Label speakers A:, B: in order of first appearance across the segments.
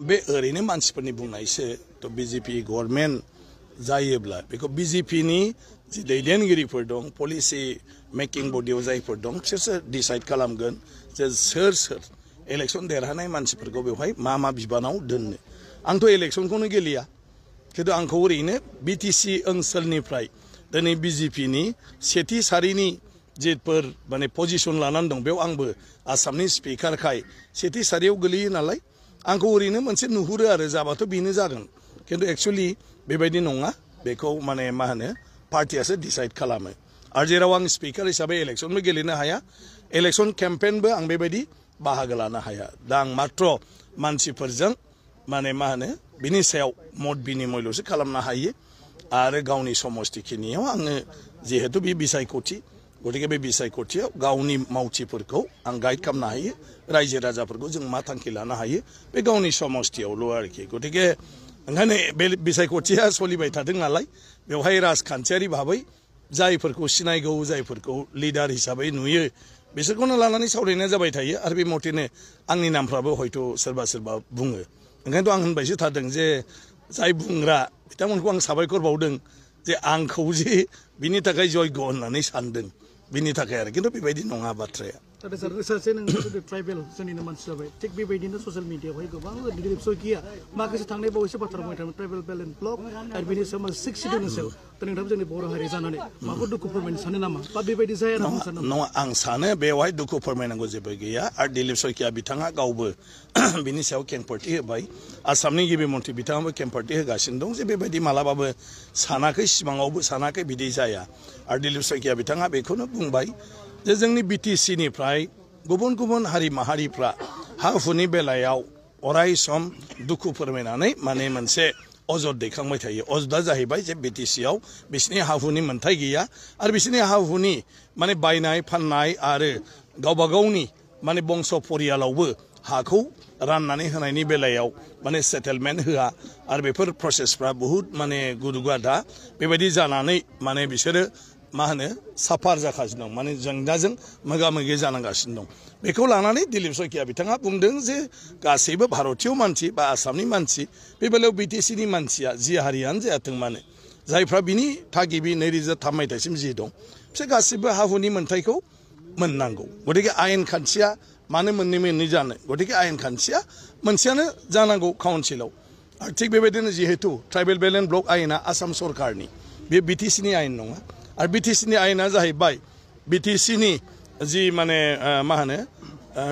A: बे ओरैनो मानसिफोरनि बुंनायसो तो बीजेपी गवर्नमेंट जायोब्ला बेखौ बीजेपी नि जि दैदेनगिरिफोर दं पलिसि मेकिं बडियाव जायफोर दं बिसोरसो डिसाइड खालामगोन जे सोर इलेक्शन देरहानाय मानसिफोरखौ बेवहाय मा बिबानाव दोननो आंथ' इलेक्शनखौनो गेलेया खिन्थु आंखौ ओरैनो बीटीसी ओनसोलनिफ्राय दिनै बीजेपी नि सेथि सारिनि जिफोर माने पजिशन लानानै दं बेयाव आंबो आसामनि स्पिकारखाय सेथि सारियाव गोलैयो नालाय आंखौ ओरैनो मोनसे नुहुरो आरो जाबाथ' बेनो जागोन खिन्थु एक्चुअली बेबायदि नङा बेखौ माने मा होनो पार्टियासो डिसाइड खालामो आरो जेराव आं स्पिकार हिसाबै इलेक्शनबो गेलेनो हाया इलेक्शन केम्पेनबो आं बेबायदि बाहागो लानो हाया दा आं मात्र मानसिफोरजों माने मा होनो बिनि सायाव मत बिनिमयल'सो खालामनो हायो आरो गावनि समस्तिखिनियाव आङो जिहेतु बे बिसायख'थि गतिके बे बिसायख'थियाव गावनि मावथिफोरखौ आं गाइड खालामनो हायो रायजो राजाफोरखौ जों मा थांखि लानो हायो बे गावनि समस्तियावल' आरोखि गतिके ओंखायनो बे बिसायख'थिया सोलिबाय थादों नालाय बेवहाय राजखान्थियारि भाबै जायफोरखौ सिनायगौ जायफोरखौ लिडार हिसाबै नुयो बिसोरखौनो लानानै सावरायनाय जाबाय थायो आरो बे मथेनो आंनि नामफ्राबो हयथ' सोरबा बुङो ओंखायनोथ' आं होनबायसो थादों जे जाय बुंग्रा बिथांमोनखौ आं साबायखर बावदों जे आंखौ जे बिनि थाखाय जयग' होननानै सानदों बिनि थाखाय आरो खिन्थु बेबायदि नङा बाथ्राया
B: सासे नोंथाङा ट्राइबेल जोंनिनो मानसि जाबाय थिग बेबायदिनो ससियेल मिडियायावहाय गोबां दिलीप सयकिया माखासे थांनाय बावैसो बाथ्रा बुंबाय थादों ट्राइबेल बेलेन्स ब्लक आरो बेनि सायाव सिक्स सिटिनि सायाव दा नोंथाङा जोंनि बर' हारि जानानै माखौ दुखु फोरमायनो सानो नामा बा बेबायदि जाया
A: नङा आं सानो बेवहाय दुखु फोरमायनांगौ जेबो गैया आरो दिलीप सयकिया बिथाङा गावबो बिनि सायाव खेंफोरथि होबाय आसामनि गिबि मन्थ्रि बिथाङाबो खेंफोरथि होगासिनो दं जे बेबायदि मालाबाबो सानाखै सिमाङावबो सानाखै बिदि जाया आरो दिलीप सयकिया बिथाङा बेखौनो बुंबाय जे जोंनि बीटीसी निफ्राय गुबुन गुबुन हारि माहारिफ्रा हा हुनि बेलायाव अराय सम दुखु फोरमायनानै माने मोनसे अजद दैखांबाय थायो अजदा जाहैबाय जे बीटीसीआव बिसिनि हा हुनि मोन्थाय गैया आरो बिसिनि हा हुनि माने बायनाय फाननाय आरो गावबा गावनि माने बंस परियालावबो हाखौ राननानै होनायनि बेलायाव माने सेटेलमेन्ट होआ आरो बेफोर प्रसेसफ्रा बहुत माने गुदुगादा बेबायदि जानानै माने बिसोरो मा होनो साफार जागासिनो दं माने जेंनाजों मोगा मोगि जानांगासिनो दं बेखौ लानानै दिलीप सयकिया बिथाङा बुंदों जे गासैबो भारतीय मानसि बा आसामनि मानसि बे बेलायाव बीटीसी नि मानसिया जि हारियानो जायाथों मानो जायफ्रा बिनि थागिबि 2003 मायथाइसिम जि दं बिसोर गासिबो हा हुनि मोन्थायखौ मोननांगौ गतिके आयेन खान्थिया मानो मोननै जानो गतिके आयेन खान्थिया मोनसेयानो जानांगौ काउन्सिलाव आरो थिग बेबायदिनो जिहेतु ट्राइबेल बेलेन्स ब्लक आयेना आसाम सरकारनि बे बीटीसी नि आयेन नङा आरो बीटीसी नि आयेना जाहैबाय बीटीसी नि जि माने मा होनो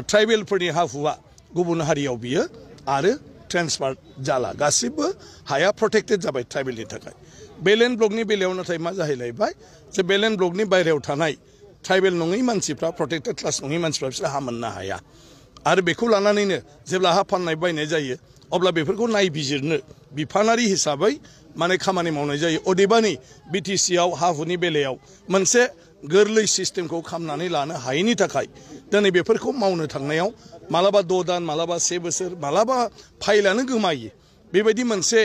A: ट्राइबेलफोरनि हा हुआ गुबुन हारियाव बियो आरो ट्रेन्सफार जाला गासिबो हाया प्रटेक्टेड जाबाय ट्राइबेलनि थाखाय बेलेन्स ब्लकनि बेलायाव नाथाय मा जाहैलायबाय जे बेलेन्स ब्लकनि बायरायाव थानाय ट्राइबेल नङै मानसिफ्रा प्रटेक्टेड क्लास नङै मानसिफ्रा बिसोर हा मोननो हाया आरो बेखौ लानानैनो जेब्ला हा फाननाय बायनाय जायो अब्ला बेफोरखौ नायबिजिरनो बिफानारि हिसाबै माने खामानि मावनाय जायो अदेबानि बीटीसीआव हा हुनि बेलायाव मोनसे गोरलै सिस्टेमखौ खालामनानै लानो हायैनि थाखाय दिनै बेफोरखौ मावनो थांनायाव मालाबा 6 दान मालाबा 1 बोसोर मालाबा फाइलानो गोमायो बेबायदि मोनसे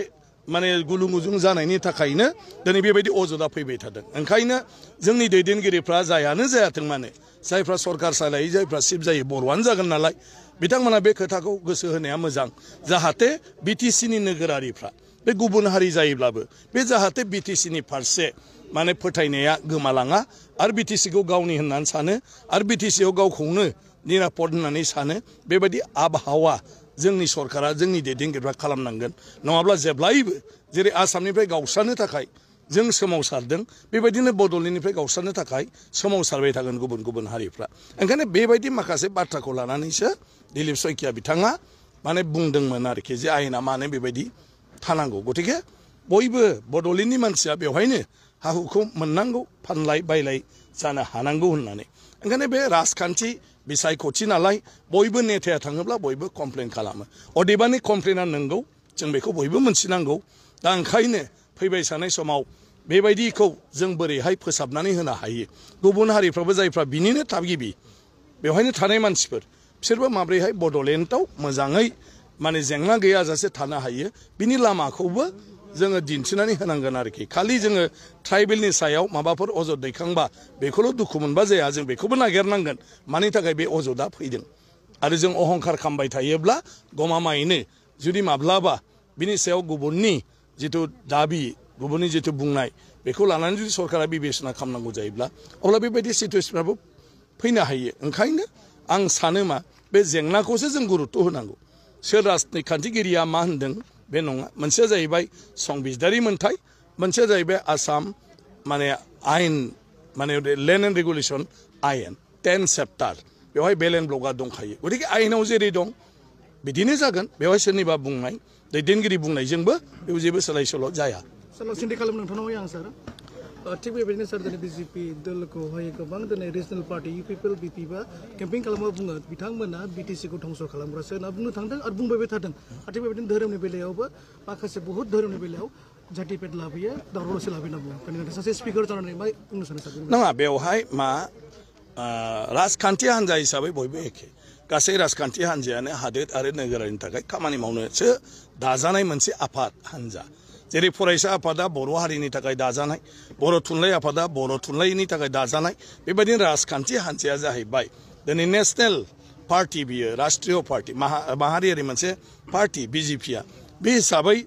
A: माने गुलुं गुजुं जानायनि थाखायनो दिनै बेबायदि अजदा फैबाय थादों ओंखायनो जोंनि दैदेनगिरिफ्रा जायानो जायाथों मानो जायफ्रा सरकार सालायो जायफ्रा चिफ जायो बर'आनो जागोन नालाय बिथांमोना बे खोथाखौ गोसो होनाया मोजां जाहाथे बीटीसी नि नोगोरारिफ्रा बे गुबुन हारि जायोब्लाबो बे जाहाथे बीटीसी नि फारसे माने फोथायनाया गोमालाङा आरो बीटीसी खौ गावनि होननानै सानो आरो बीटीसीआव गावखौनो निरापद होननानै सानो बेबायदि आबहावा जोंनि सरकारा जोंनि दैदेनगिरिफ्रा खालामनांगोन नङाब्ला जेब्लायबो जेरै आसामनिफ्राय गावस्रानो थाखाय जों सोमावसारदों बेबायदिनो बड'लेण्डनिफ्राय गावस्रानो थाखाय सोमावसारबाय थागोन गुबुन गुबुन हारिफ्रा ओंखायनो बेबायदि माखासे बाथ्राखौ लानानैसो दिलीप सयकिया बिथाङा माने बुंदोंमोन आरोखि जे आयेना मानो बेबायदि थानांगौ गतिके बयबो बड'लेण्डनि मानसिया बेवहायनो हा हुखौ मोननांगौ फानलाय बायलाय जानो हानांगौ होननानै ओंखायनो बे राजखान्थि बिसायख'थि नालाय बयबो नेथाया थाङोब्ला बयबो कमप्लेन खालामो अदेबानि कमप्लेना नंगौ जों बेखौ बयबो मोनथिनांगौ दा ओंखायनो फैबाय थानाय समाव बेबायदिखौ जों बोरैहाय फोसाबनानै होनो हायो गुबुन हारिफ्राबो जायफ्रा बिनिनो थागिबि बेवहायनो थानाय मानसिफोर बिसोरबो माब्रैहाय बड'लेण्डआव मोजाङै माने जेंना गैयाजासे थानो हायो बिनि लामाखौबो जोङो दिन्थिनानै होनांगोन आरोखि खालि जोङो ट्राइबेलनि सायाव माबाफोर अजद दैखांबा बेखौल' दुखु मोनबा जाया जों बेखौबो नागिरनांगोन मानि थाखाय बे अजदा फैदों आरो जों अहंखार खालामबाय थायोब्ला गमामायैनो जुदि माब्लाबा बिनि सायाव गुबुननि जिथु दाबि गुबुननि जिथु बुंनाय बेखौ लानानै जुदि सरकारा बिबेचना खालामनांगौ जायोब्ला अब्ला बेबायदि सिटुएसनफ्राबो फैनो हायो ओंखायनो आं सानो मा बे जेंनाखौसो जों गुरुत्व होनांगौ सोर राजखान्थिगिरिया मा होनदों बे नङा मोनसेया जाहैबाय संबिजिदारि मोन्थाय मोनसेया जाहैबाय आसाम माने आयेन माने लेन्ड एन्ड रेगुलेसन आयेन 10 चेप्टार बेवहाय बेल एन्ड ब्लकआ दंखायो गतिके आयेनाव जेरै दं बिदिनो जागोन बेवहाय सोरनिबा बुंनाय दैदेनगिरि बुंनायजोंबो बेयाव जेबो सोलाय सोल' जाया
B: सार सिन्थि खालाम नोंथांनाव आं सार थिग बेबायदिनो सार दिनै बिजेपि दलखौहाय गोबां दिनै रिजनेल पार्टि इउपिपिएल बिपि बा केम्पेइन खालामो बुङो बिथांमोना बिटिसिखौ धंस खालामग्रासो होनना बुंनो थांदों आरो बुंबायबो थादों थिग बेबायदिनो धोरोमनि बेलायावबो माखासे बहुद धोरोमनि बेलायाव जातिभेद लाबोयो दावराव-दावसि लाबोयो होनना बुङो बेनिखायनो सासे स्पिकार जानानै मा बुंनो सानो सार
A: नङा बेवहाय मा राजखान्थि हान्जा हिसाबै बयबो एखे गासै राजखान्थि हान्जायानो हादोर आरो नोगोरारिनि थाखाय खामानि मावनोसो दाजानाय मोनसे आफाद हान्जा जेरै फरायसा आफादा बर' हारिनि थाखाय दाजानाय बर' थुनलाइ आफादा बर' थुनलाइनि थाखाय दाजानाय बेबायदिनो राजखान्थि हान्जाया जाहैबाय दिनै नेशनेल पार्टि बियो राष्ट्रीय पार्टि माहारियारि मोनसे पार्टि बिजेपिया बे हिसाबै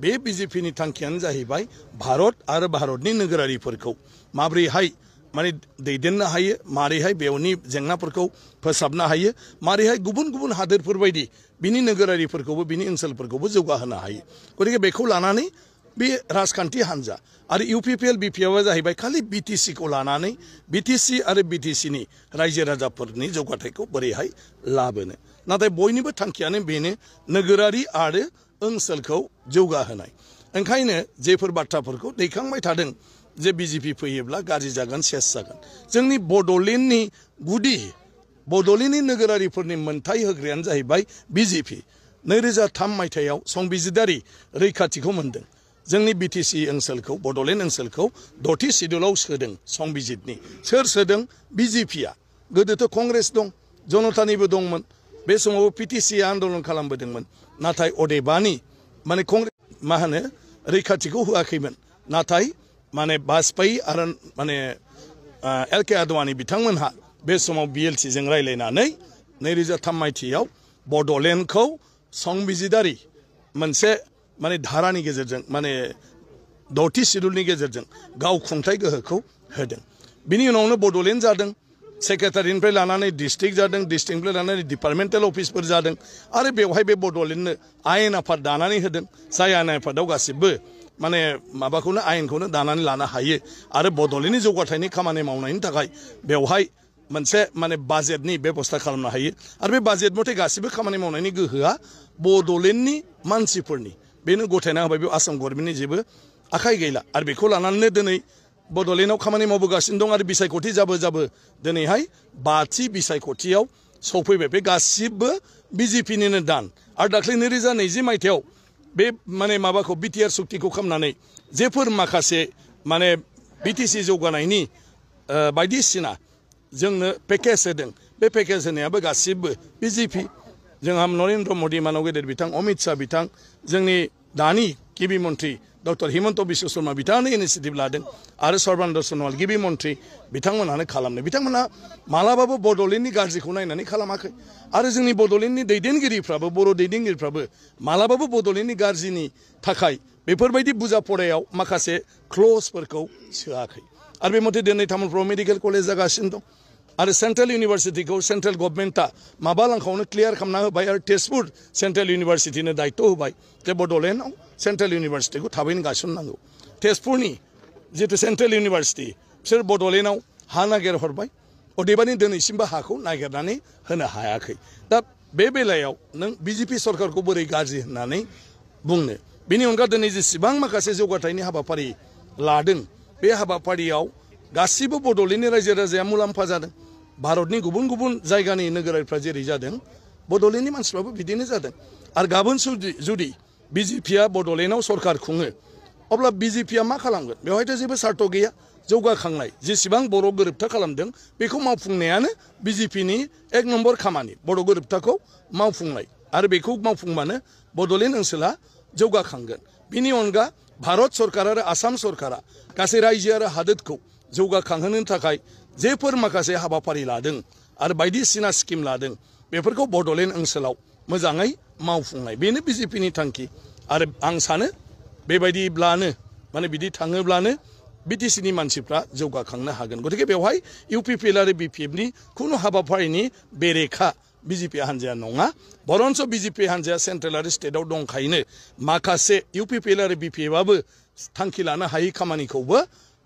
A: बे बिजेपिनि थांखियानो जाहैबाय भारत आरो भारतनि नोगोरारिफोरखौ माबोरैहाय माने दैदेननो हायो मारैहाय बेवनि जेंनाफोरखौ फोसाबनो हायो मारैहाय गुबुन गुबुन हादोरफोर बायदि बिनि नोगोरारिफोरखौबो बिनि ओनसोलफोरखौबो जौगाहोनो हायो गतिके बेखौ लानानै बे राजखान्थि हान्जा आरो इउपिपिएल बिपिएफआ जाहैबाय खालि बिटिसिखौ लानानै बिटिसि आरो बिटिसिनि रायजो राजाफोरनि जौगाथायखौ बोरैहाय लाबोनो नाथाय बयनिबो थांखियानो बेनो नोगोरारि आरो ओनसोलखौ जौगाहोनाय ओंखायनो जेफोर बाथ्राफोरखौ दैखांबाय थादों जे बिजेपि फैयोब्ला गाज्रि जागोन सेस जागोन जोंनि बड'लेण्डनि गुदि बड'लेण्डनि नोगोरारिफोरनि मोनथाय होग्रायानो जाहैबाय बिजेपि 2003 मायथाइयाव संबिजिदारि रैखाथिखौ मोनदों जोंनि बिटिसि ओनसोलखौ बड'लेण्ड ओनसोलखौ 6थि सिडुलाव सोदों संबिजितनि सोर सोदों बिजेपिया गोदोथ' कंग्रेस दं जनतानिबो दंमोन बे समाव पिटिसि आन्दोलन खालामबोदोंमोन नाथाय अदेबानि माने कंग्रेस मा होनो रैखाथिखौ होआखैमोन नाथाय माने बाजपेयी आरो माने एलके आडवाणी बिथांमोनहा बे समाव बिएलसिजों रायलायनानै 2003 मायथाइयाव बड'लेण्डखौ संबिजिदारि मोनसे माने धारानि गेजेरजों माने 6थि सिडुलनि गेजेरजों गावखुंथाय गोहोखौ होदों बिनि उनावनो बड'लेण्ड जादों सेक्रेटारिनिफ्राय लानानै डिस्ट्रिक्ट जादों डिस्ट्रिक्टनिफ्राय लानानै डिपार्टमेन्टेल अफिसफोर जादों आरो बेवहाय बे बड'लेण्डनो आयेन आफाद दानानै होदों जाय आयेन आफादाव गासिबो माने माबाखौनो आयेनखौनो दानानै लानो हायो आरो बड'लेण्डनि जौगाथायनि खामानि मावनायनि थाखाय बेवहाय मोनसे माने बाजेटनि बेबस्था खालामनो हायो आरो बे बाजेट मथे गासिबो खामानि मावनायनि गोहोआ बड'लेण्डनि मानसिफोरनि बेनो गथायना होबाय बेयाव आसाम गभर्नमेन्टनि जेबो आखाइ गैला आरो बेखौ लानानैनो दिनै बड'लेण्डआव खामानि मावबोगासिनो दं आरो बिसायख'थि जाबो दिनैहाय 5थि बिसायख'थियाव सौफैबाय बे गासिबो बिजेपिनिनो दान आरो दाख्लै 2020 मायथाइयाव बे माने माबाखौ बिटिआर सुक्तिखौ खालामनानै जेफोर माखासे माने बिटिसि जौगानायनि बायदिसिना जोंनो पेकेज होदों बे पेकेज होनायाबो गासिबो बिजेपि जोंहा नरेन्द्र मदि मानव गेदेर बिथां अमित शाह बिथां जोंनि दानि गिबि मन्थ्रि डक्टर हिमन्त बिश्व शर्मा बिथाङानो इनिसियेटिभ लादों आरो सर्बानन्द सन'वाल गिबि मन्थ्रि बिथांमोनानो खालामदों बिथांमोना मालाबाबो बड'लेण्डनि गाज्रिखौ नायनानै खालामाखै आरो जोंनि बड'लेण्डनि दैदेनगिरिफ्राबो बर' दैदेनगिरिफ्राबो मालाबाबो बड'लेण्डनि गाज्रिनि थाखाय बेफोरबायदि बुजा फरायाव माखासे क्लजफोरखौ सोआखै आरो बे मथे दिनै तामुलपुराव मेडिकेल कलेज जागासिनो दं आरो सेन्ट्रेल इउनिभारसिटिखौ सेन्ट्रेल गभर्नमेन्टआ माबा लांखावनो क्लियार खालामना होबाय आरो तेजपुर सेन्ट्रेल इउनिभारसिटिनो दायित्व होबाय जे बड'लेण्डआव सेन्ट्रेल इउनिभारसिटिखौ थाबैनो गायसननांगौ तेजपुरनि जितु सेन्ट्रेल इउनिभारसिटि बिसोर बड'लेण्डआव हा नागिरहरबाय अदेबानि दिनैसिमबो हाखौ नागिरनानै होनो हायाखै दा बे बेलायाव नों बिजेपि सरकारखौ बोरै गाज्रि होननानै बुंनो बेनि अनगा दिनै जेसेबां माखासे जौगाथायनि हाबाफारि लादों बे हाबाफारियाव गासिबो बड'लेण्डनि रायजो राजाया मुलाम्फा जादों भारतनि गुबुन गुबुन जायगानि नोगोरारिफ्रा जेरै जादों बड'लेण्डनि मानसिफ्राबो बिदिनो जादों आरो गाबोन जुदि बिजेपिया बड'लेण्डआव सरकार खुङो अब्ला बिजेपिया मा खालामगोन बेवहायथ' जेबो सार्थ गैया जौगाखांनाय जेसेबां बर' गोरोबथा खालामदों बेखौ मावफुंनायानो बिजेपिनि 1 नम्बर खामानि बर' गोरोबथाखौ मावफुंनाय आरो बेखौ मावफुंबानो बड'लेण्ड ओनसोला जौगाखांगोन बिनि अनगा भारत सरकार आरो आसाम सरकारा गासै रायजो आरो हादोरखौ जौगाखांहोनो थाखाय जेफोर माखासे हाबाफारि लादों आरो बायदिसिना स्किम लादों बेफोरखौ बड'लेण्ड ओनसोलाव मोजाङै मावफुंनाय बेनो बिजेपिनि थांखि आरो आं सानो बेबायदिब्लानो माने बिदि थाङोब्लानो बिटिसिनि मानसिफ्रा जौगाखांनो हागोन गतिके बेवहाय इउपिपिएल आरो बिपिएफनि खुनु हाबाफारिनि बेरेखा बिजेपि हान्जाया नङा बरन्स बिजेपि हान्जाया सेन्ट्रेल आरो स्टेटआव दंखायनो माखासे इउपिपिएल आरो बिपिएफआबो थांखि लानो हायै खामानिखौबो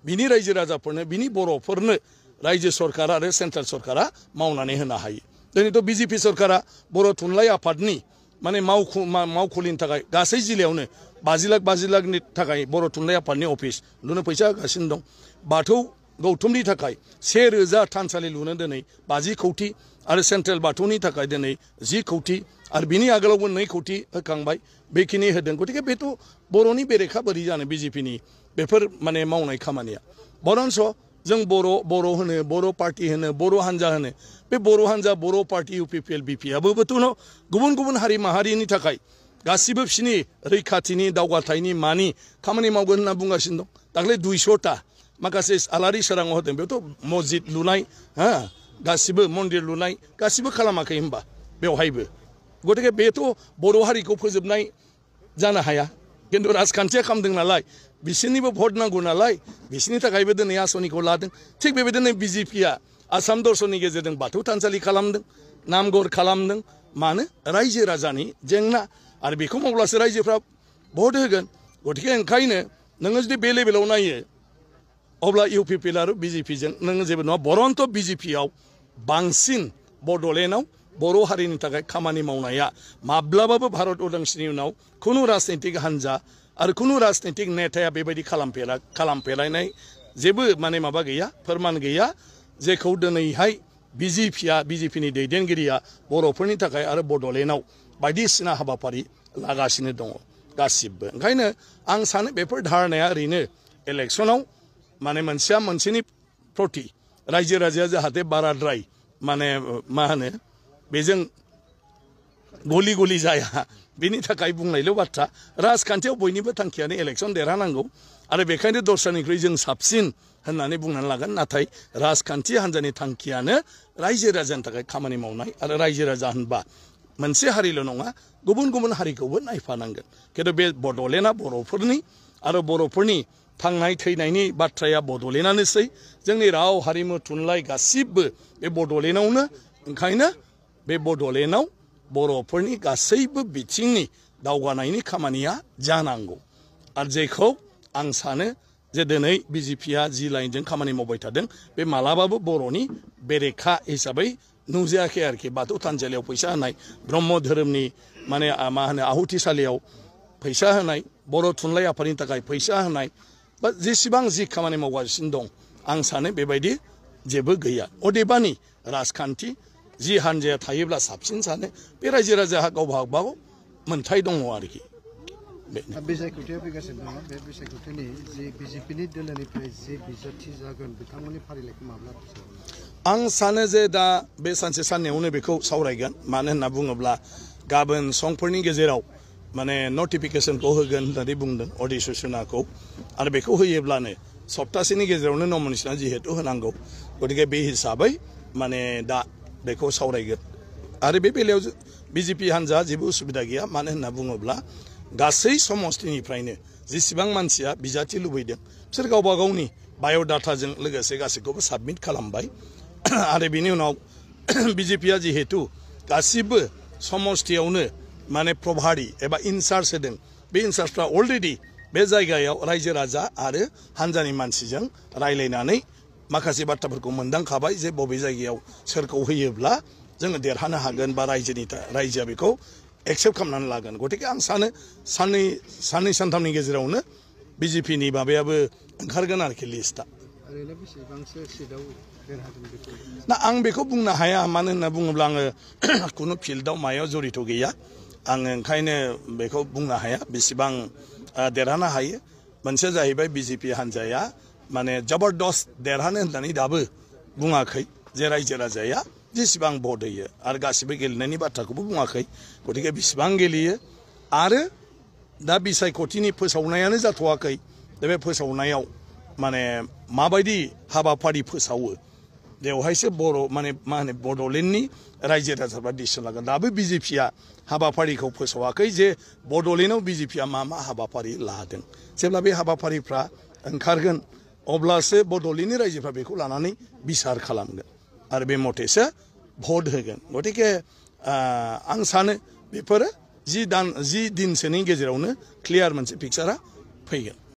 A: बिनि रायजो राजाफोरनो बिनि बर'फोरनो रायजो सरकार आरो सेन्ट्रेल सरकारा मावनानै होनो हायो दिनैथ' बिजेपि सरकारा बर' थुनलाइ आफादनि माने मावखुलिनि थाखाय गासै जिल्लायावनो 50 लाखनि थाखाय बर' थुनलाइ आफादनि अफिस लुनो फैसा होगासिनो दं बाथौ गौथुमनि थाखाय 1000 थानसालि लुनो दिनै 50 कौटि आरो सेन्ट्रेल बाथौनि थाखाय दिनै 10 कौटि आरो बिनि आगोलावबो 2 कौटि होखांबाय बेखिनि होदों गतिके बेथ' बर'नि बेरेखा बोरै जानो बिजेपिनि बेफोर माने मावनाय खामानिया बरन्स जों बर' होनो बर' पार्टी होनो बर' हान्जा होनो बे बर' हान्जा बर' पार्टी इउपिपिएल बिपिआबोथ' गुबुन गुबुन हारि माहारिनि थाखाय गासिबो बिसिनि रैखाथिनि दावगाथायनि मानि खामानि मावगोन होनना बुंगासिनो दं दाख्लै 200टा माखासे आलारि सोराङाव होदों बेथ' मस्जिद लुनाय गासिबो मन्दिर लुनाय गासिबो खालामाखै होनबा बेवहायबो गतिके बेथ' बर' हारिखौ फोजोबनाय जानो हाया किन्तु राजखान्थिया खालामदों नालाय बिसोरनिबो भट नांगौ नालाय बिसोरनि थाखायबो दिनै आसनिखौ लादों थिग बेबायदिनो बिजेपिआ आसाम दर्शननि गेजेरजों बाथौ थानसालि खालामदों नामघर खालामदों मानो रायजो राजानि जेंना आरो बेखौ मावब्लासो रायजोफ्रा भट होगोन गतिके ओंखायनो नोङो जुदि बे लेभेलाव नायो अब्ला इउपिपिएल आरो बिजेपिजों नोङो जेबो नङा बरन्त बिजेपिआव बांसिन बड'लेण्डआव बर' हारिनि थाखाय खामानि मावनाया माब्लाबाबो भारत उदांस्रिनि उनाव खुनु राजनैतिक हान्जा आरो खुनु राजनैतिक नेताया बेबायदि खालामफेरनाय जेबो माने माबा गैया फोरमान गैया जेखौ दिनैहाय बिजेपिनि दैदेनगिरिया बर'फोरनि थाखाय आरो बड'लेण्डआव बायदिसिना हाबाफारि लागासिनो दङ गासिबो ओंखायनो आं सानो बेफोर धारणाया ओरैनो इलेक्सनाव माने मोनसेया मोनसेनि प्रति रायजो राजाया जाहाथे बाराद्राय माने मा होनो बेजों गलि जाया बेनि थाखाय बुंनायल' बाथ्रा राजखान्थियाव बयनिबो थांखियानो इलेक्सन देरहानांगौ आरो बेखायनो दस्रानिख्रुइ जों साबसिन होननानै बुंनानै लागोन नाथाय राजखान्थि हान्जानि थांखियानो रायजो राजानि थाखाय खामानि मावनाय आरो रायजो राजा होनबा मोनसे हारिल' नङा गुबुन गुबुन हारिखौबो नायफानांगोन किन्तु बे बड'लेण्डआ बर'फोरनि आरो बर'फोरनि थांनाय थैनायनि बाथ्राया बड'लेण्डआनोसै जोंनि राव हारिमु थुनलाइ गासिबो बे बड'लेण्डआवनो ओंखायनो बे बड'लेण्डआव बर'फोरनि गासैबो बिथिंनि दावगानायनि खामानिया जानांगौ आरो जेखौ आं सानो जे दिनै बिजेपिआ जि लाइनजों खामानि मावबाय थादों बे मालाबाबो बर'नि बेरेखा हिसाबै नुजायाखै आरोखि बाथौ थानसालियाव फैसा होनाय ब्रह्म धोरोमनि माने मा होनो आहुतिसालियाव फैसा होनाय बर' थुनलाइ आफादनि थाखाय फैसा होनाय बा जेसेबां जि खामानि मावगासिनो दं आं सानो बेबायदि जेबो गैया अदेबानि राजखान्थि जि हान्जाया थायोब्ला साबसिन सानो बे रायजो राजाहा गावबागाव मोन्थाय दङ आरोखि
C: बिसायख'थिया फैगासिनो दङ बे बिसायख'थिनि जि बिजेपिनि दोलोनिफ्राय जि बिजाथि जागोन बिथांमोननि फारिलाइखौ माब्ला
A: आं सानो जे दा बे सानसे साननैयावनो बेखौ सावरायगोन मानो होनना बुङोब्ला गाबोन समफोरनि गेजेराव माने नटिफिकेसनखौ होगोन होननानै बुंदों अधिसूचनाखौ आरो बेखौ होयोब्लानो सप्तासेनि गेजेरावनो नमिनेसना जिहेतु होनांगौ गतिके बे हिसाबै माने दा बेखौ सावरायगोन आरो बे बेलायाव बिजेपि हान्जा जेबो उसुबिदा गैया मानो होनना बुङोब्ला गासै समस्तिनिफ्रायनो जेसेबां मानसिया बिजाथि लुबैदों बिसोर गावबा गावनि बाय'डाटाजों लोगोसे गासैखौबो साबमिट खालामबाय आरो बिनि उनाव बिजेपिआ जिहेतु गासिबो समस्तियावनो माने प्रभारी एबा इनचार्ज होदों बे इनचार्जफ्रा अलरेडि बे जायगायाव रायजो राजा आरो हान्जानि मानसिजों रायलायनानै माखासे बाथ्राफोरखौ मोनदांखाबाय जे बबे जायगायाव सोरखौ होयोब्ला जोङो देरहानो हागोन बा रायजोआ बेखौ एक्सेप्ट खालामनानै लागोन गतिके आं सानो साननै सानथामनि गेजेरावनो बिजेपिनि माबायाबो ओंखारगोन आरोखि लिस्टआ ना आं बेखौ बुंनो हाया मानो होनना बुङोब्ला आङो खुनु फिल्डआव मायाव जरित गैया आङो ओंखायनो बेखौ बुंनो हाया बेसेबां देरहानो हायो मोनसे जाहैबाय बिजेपि हान्जाया माने जबरदस्त देरहानो होननानै दाबो बुङाखै जे रायजो राजाया जेसेबां भट होयो आरो गासिबो गेलेनायनि बाथ्राखौबो बुङाखै गतिके बेसेबां गेलेयो आरो दा बिसायख'थिनि फोसावनायानो जाथ'वाखै दा बे फोसावनायाव माने माबायदि हाबाफारि फोसावो बेवहायसो बर' माने मा होनो बड'लेण्डनि रायजो राजाफ्रा डिसिसन लागोन दाबो बिजेपिया हाबाफारिखौ फोसावाखै जे बड'लेण्डआव बिजेपिया मा हाबाफारि लादों जेब्ला बे हाबाफारिफ्रा ओंखारगोन अब्लासो बड'लेण्डनि रायजोफ्रा बेखौ लानानै बिसार खालामगोन आरो बे मथेसो भट होगोन गतिके आं सानो बेफोरो 10 दिनसोनि गेजेरावनो क्लियार मोनसे पिक्चारा फैगोन